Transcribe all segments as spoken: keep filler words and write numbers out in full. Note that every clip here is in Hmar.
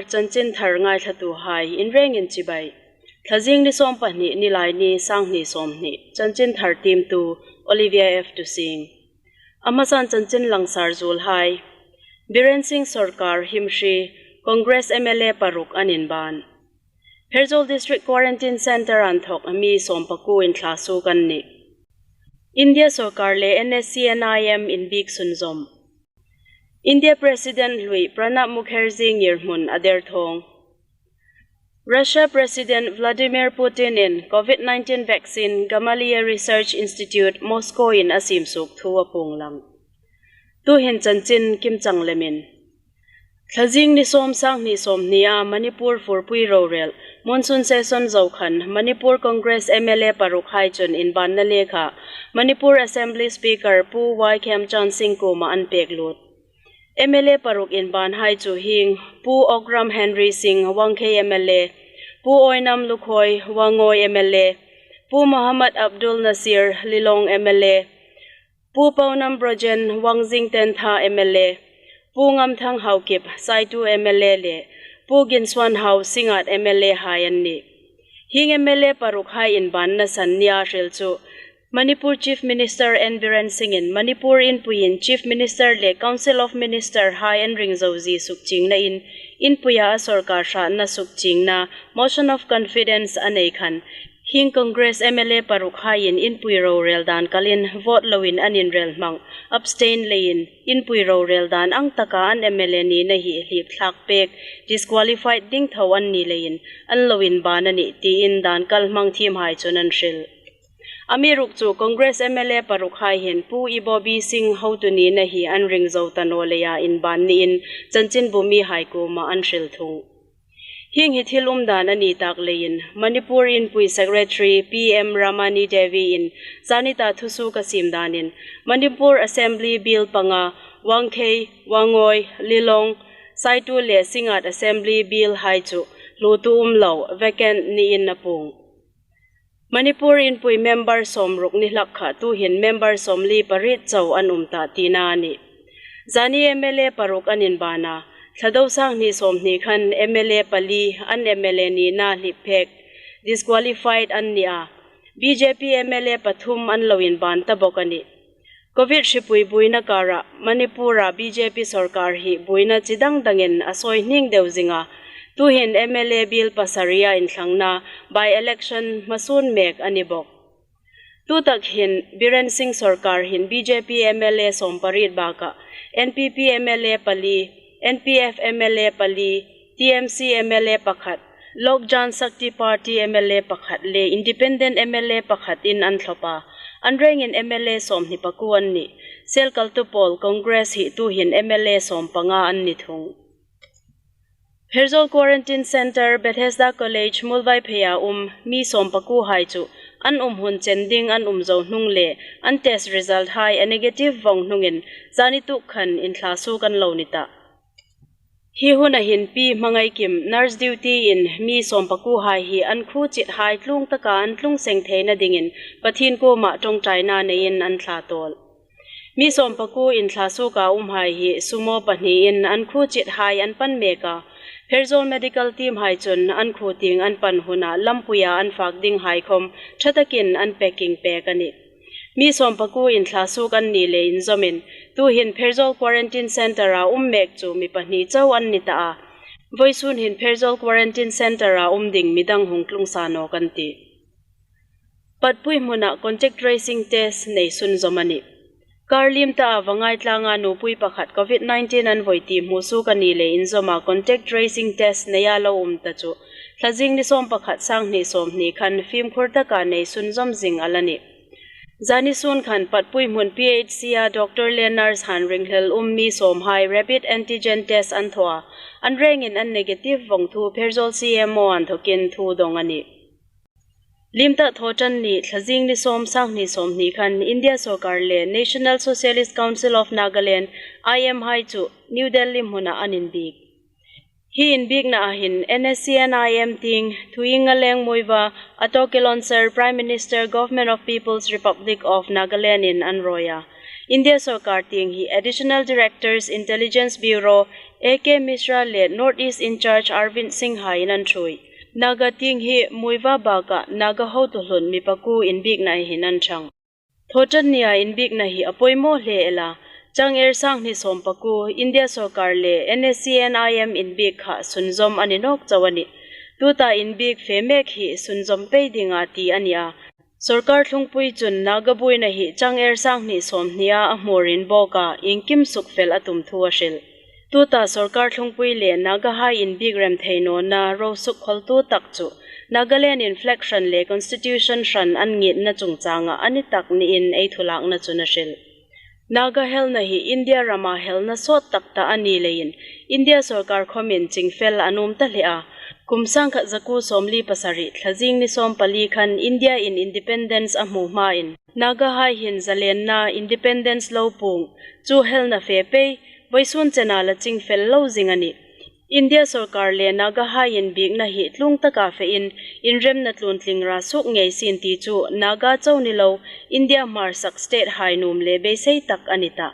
chanchin thar ngaithlatuhai in rengin chibai. Thlazing ni sawm pahni, Nilaini, sanghni sawmhni. Chanchin thar tiemtu Olivia F Tusing. A hmasan chanchin langsar zuolhai. Biren Singh sawrkar himhri Congress M L A paruk an inban. Pherzawl District Quarantine Centre a inthawk mi sawmpakuo inthlasuok an nih. India sawrkar le N S C N I M inbiek sunzawm. India President hlui Pranab Mukherjee ngirhmun a derthawng. Russia President Vladimir Putin in COVID nineteen vaccine Gamaleya Research Institute Moscow in a siemsuok thu a puonglang. Tuhin chanchin kimchang lemin. Thlazing ni sawm, sanghni sawmhnia Manipur furpui rorel, monsoon session zo khan Manipur Congress M L A parukhai chun inbanna lekha Manipur Assembly Speaker Pu Y Khemchand Singh kuoma an pek lut. M L A paruk inbanhai chu hieng Pu Okram Henry Singh, Wangkhei M L A, Pu Oinam Lukhoi, Wangoi M L A, Pu Mohammad Abdul Nasir, Lilong M L A, Pu Paonam Brojen, Wangjing Tentha M L A, Pu Ngamthang Haokip, Saitu M L A le Pu Ginsuanhao, Singngat M L A hai an nih. Hieng M L A parukhai inbanna san nia hril chu Manipur Chief Minister N Biren Singh in Manipur inpuiin Chief Minister le Council of Minister hai an ring zo zie sukchiengnain, inpuia a sawrkar hrahna sukchiengna Motion of Confidence a nei khan, hieng Congress M L A parukhaiin inpui rorel dan kalin vote loin an inrel hmang, abstain leiin inpui rorel dan ang taka an M L A nina hi hlip thlak pek, disqualified ding tho an ni leiin an lo inban a nih tiin dan kal hmang thiemhai chun an hril. Amiruokchu Congress M L A parukhai hin Pu Ibobi Singh hotu nina hi an ring zo ta naw leia inban niin chanchinbu mihai kuoma an hril thung. Hieng hi thil umdan a ni tak leiin Manipur inpui Secretary P M Ramani Devi in zani ta thusuok a siem danin Manipur Assembly Bill panga Wangkhei, Wangoi, Lilong, Saitu le Singngat Assembly Bill hai chu hluotu um lo, vacant niin a puong. Manipur inpui member sawmruk ni hlak kha tuhin member sawmli pariet chau an um ta tina a nih. Zani M L A paruk an inban a, Thlado sanghni sawmhni khan M L A pali an M L A nina hlip pek, disqualified an ni a, B J P M L A pathum an lo inban ta bawk a nih. Covid hripui buoina kara Manipura B J P sawrkar hi buoina chi dang dangin a sawihning deu zing a, tuhin M L A Bill pasaria inthlangna by-election hmasun mek a ni bawk. Tutak hin Biren Singh sawrkar hin B J P M L A sawmpariet bakah N P P M L A pali, N P F M L A pali, T M C M L A pakhat, Lok Jan Shakti Party M L A pakhat le Independent M L A pakhat in an thlawp a, an rengin M L A sawmhni pakuo an nih. Sel kaltu pawl Congress hi tuhin M L A sawmpanga an ni thung. Pherzawl Quarantine Centre, Bethesda College, Muolvaipheia um mi sawmpakuo hai chu an um hun chen ding an um zo hnung le an test result hai a negative vawng hnungin zani tuk khan inthlasuok an lo ni tah. Hi huna hin Pi Hmangaikim nurse duty in mi sawmpakuo hai hi an khuo chit hai tlung taka an tlung seng theina dingin Pathien kuoma ṭawngṭaina neiin an thla tawl. Mi sawmpakuo inthlasuoka umhai hi sumo pahniin an khuo chit hai an pan mek a, Pherzawl medical team hai chun an khuo tieng an pan huna lampuia an fak ding hai khom ṭha takin an packing pek a nih. Mi sawmpakuo inthlasuok an ni le inzawmin, tuhin Pherzawl Quarantine Centre-a um mek chu mi pahni chau an ni ta a. Vawisun hin Pherzawl Quarantine Centre-a um ding midang hung tlung sa nawk an tih. Patpui hmuna contact tracing test nei sunzawm a nih. Kar liem taa Vangai tlanga nupui pakhat Covid nineteen an vawitiem hmusuok a ni le inzawma contact tracing test neia lo um ta chu, Thlazing ni sawm pakhat, sanghni sawmhni khan fimkhur taka nei sunzawm zing a la nih. Zani sun khan Patpui hmun P H C-a doctor le nurse han ringhlel um mi sawmhai rapid antigen test an thaw a, an rengin an negative vawng thu Pherzawl C M O a inthokin thu dawng a nih. Liem ta Thawṭanni, Thlazing ni sawm, sanghni sawmhni khan India sawrkar le National Socialist Council of Nagaland, I M hai chu New Delhi hmuna an inbiek. Hi inbieknaa hin N S C N I M tieng Thuingaleng Muivah, Ato Kilonser, Prime Minister, Government of People's Republic of Nagaland in an rawi a. India sawrkar tieng hi Additional Directors, Intelligence Bureau, A K Mishra le North East in-charge Arvind Singh haiin an ṭhuoi. Naga tieng hi Muivah bakah Naga hotu hlun mi pakuo inbiekna hin an ṭhang. Thawṭanni-a inbiekna hi a poimaw hle el a, chang er sanghni sawm pakuo India sawrkar le N S C N I M inbiek kha sunzawm a ni nawk chau a nih. Tuta inbiek fe mek hi sunzawm pei dinga ti a ni a. Sawrkar thlungpui chun Naga buoina hi chang er sanghni sawmhnia a hmurin bawka iengkim sukfel a tum thu a hril. Tuta sawrkar thlungpui le Nagahai inbiek rem thei nawna ro sukkholtu tak chu Nagaland-in flag hran le constitution hran an ngitna chungchanga a ni tak niin ei thulakna chun a hril. Naga helna hi India rama helna sawt tak ta a ni leiin India sawrkar khawmin chingfel a nuom ta hle a. Kum sangkhat zakuo sawmli pasari thlazing ni sawmpali khan India-in independence a hmu hmain Nagahai hin zalenna independence lo puong chu helna fe pei, vawisun chena la chingfel lo zing a nih. India sawrkar le Nagahai inbiekna hi tlung taka fein inremna tluntling ra suok ngei sien ti chu Naga chau ni lo, India hmarsak state hai nuom le beisei tak a ni ta.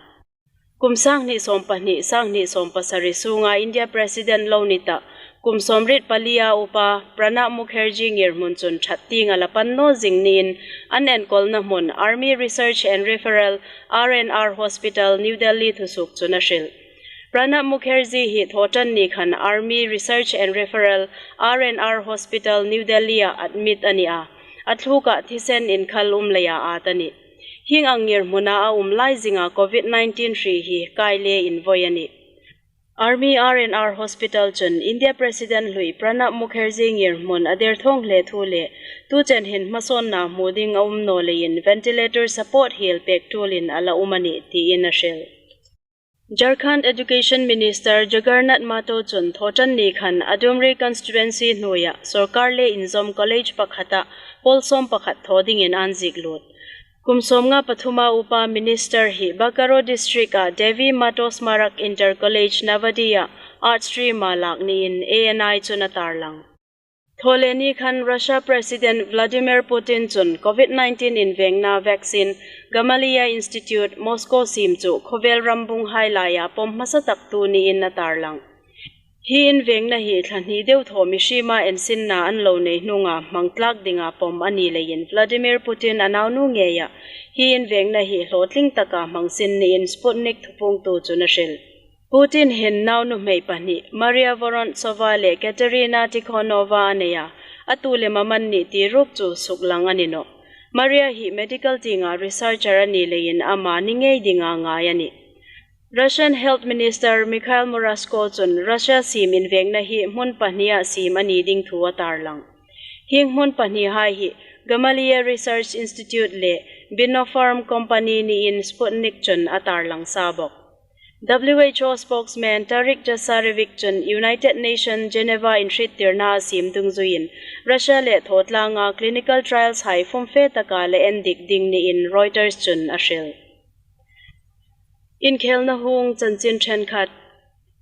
Kum sanghni sawmpahni, sanghni sawmpasari sunga India President lo ni ta, kum sawmriet palia upa Pranab Mukherjee ngirhmun chun ṭhat tieng a la pan naw zing niin an enkawlna hmun Army Research and Referral, R and R Hospital, New Delhi thusuok chun a hril. Pranab Mukherjee hi Thawṭanni khan Army Research and Referral, R and R Hospital, New Delhi-a admit a ni a, a thlukah thisen inkhal um leia ât a nih. Hieng ang ngirhmuna a um lai zinga Covid nineteen hri hi kai le invawi a nih. Army R and R Hospital chun India President hlui Pranab Mukherjee ngirhmun a derthawng hle thu le tuchen hin hmasawnna hmu ding a um naw leiin ventilator support hiel pek tulin a la um a nih tiin a hril. Jharkhand Education Minister Jaggernath Mahto chun Thawṭanni khan Adumri constituency hnuoia sawrkar le inzawm college pakhata pawl sawmpakhat thaw dingin an ziek lut. Kum sawmnga pathuma upa minister hi Bokaro district-a Devi Mahto Smarak Inter College Nawadiya Arts stream-a lak niin A N I chun a tarlang. Thawleni khan Russia President Vladimir Putin chun Covid nineteen invengna vaccine Gamaleya Institute, Moscow siem chu khawvel rambunghai laia pawm hmasa tak tu niin a tarlang. Hi invengna hi thla hni deuthaw mihriema ensinna an lo nei hnunga hmang tlak dinga pawm a ni leiin Vladimir Putin a naunu ngeia hi invengna hi hlawtling taka hmang sin niin Sputnik thupuongtu chun a hril. Putin hin naunuhmei pahni, Maria Vorontsova le Katerina Tikhonova a nei a, a tu le maman ni ti ruok chu suklang a ni nawh. Maria hi medical tienga researcher a ni leiin ama ni ngei dinga ngai a nih. Russian Health Minister Mikhail Murashko chun Russia siem invengna hi hmun pahnia siem a ni ding thu a tarlang. Hieng hmun pahnihai hi Gamaleya Research Institute le Binopharm Company niin Sputnik chun a tarlang sa bawk. W H O spokesman Tarik Jasarevic chun United Nations Geneva inhriettirna a siem dungzuiin Russia le thawtlanga clinical trials hai fumfe taka la endik ding niin Reuters chun a hril. Inkhelna hung chanchin ṭhenkhat.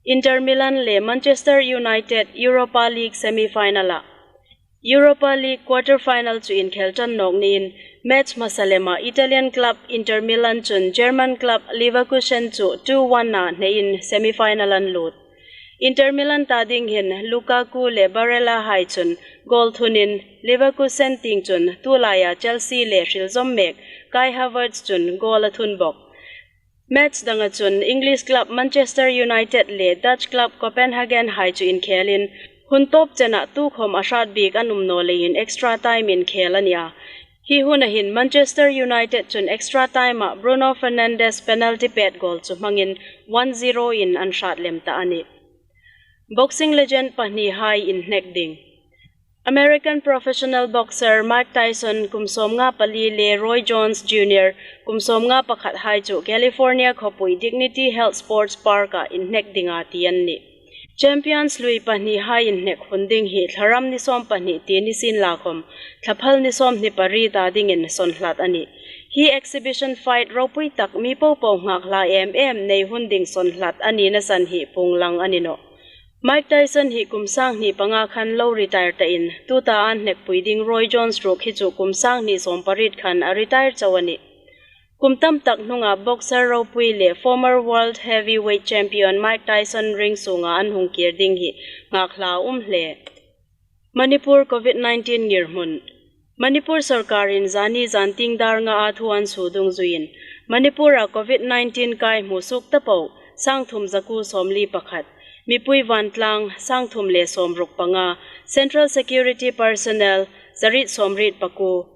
Inter Milan le Manchester United Europa League semi-final-a. Europa League quarter final chu inkhel ṭan nawk niin, match hmasa lema Italian club Inter Milan chun German club Leverkusen chu two one-a hneiin semi-final an lut. Inter Milan ta ding hin Lukaku le Barella hai chun goal thunin, Leverkusen tieng chun tulaia Chelsea le hrilzawm mek Kai Havertz chun goal a thun bawk. Match danga chun English club Manchester United le Dutch club Copenhagen hai chu inkhelin, hun tawp chena tukhawm a hrat bik an um naw leiin extra time inkhel a ni a. Hi huna hin Manchester United chun extra time-a Bruno Fernandes penalty pet goal chu hmangin one zero-in an hrat lem ta a nih. Boxing legend pahnihai inhnek ding. American professional boxer Mike Tyson kum sawmnga pali le Roy Jones Junior kum sawmnga pakhat hai chu California khawpui Dignity Health Sports Park-a inhnek dinga ti an nih. Champions lui pahnihai inhnek hun ding hi thlaram ni sawm pahni ti ni sien la khawm, thlaphal ni sawmhni pariet ta dingin sawnhlat a nih. Hi exhibition fight ropui tak mi popo nghak hla em em nei hun ding sawnhlat a nina san hi puong lang a ni nawh. Mike Tyson hi kum sanghni panga khan lo retire tain, tuta an hnekpui ding Roy Jones ruok hi chu kum sanghni sawm pariet khan a retire chau a nih. Kum tam tak hnunga boxer ropui le former world heavyweight champion Mike Tyson ring sunga an hung kir ding hi ngakhlaa um hle. Manipur COVID nineteen ngirhmun. Manipur sawrkarin zani zantieng dar nga a thu an suo dungzuiin, Manipura COVID nineteen kai hmu suok ta po, sang thum za kuo sawmli pakhat, mipui vantlang sang thum le sawmruk panga, Central Security Personnel za riet sawmriet pakuo,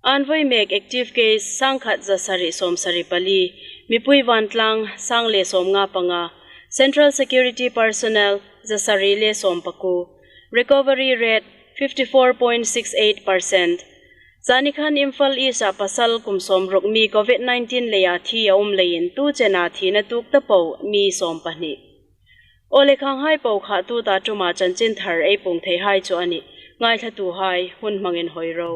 an voi mek active case sang khat za sari sawmsari pali, mipui vantlang sang le sawmnga panga, Central Security Personnel za sari le sawm pakuo, recovery rate fifty four point six eight percent. Zanikhan Imphal East-a pasal kum sawmruk mi COVID nineteen leia thi a um leiin tu chena thina tuok ta po mi sawm pahni. Aw le, khanghai po kha tuta ṭuma chanchinthar ei puong theihai chu a nih. Ngaithlatuhai hun hmangin hoi ro.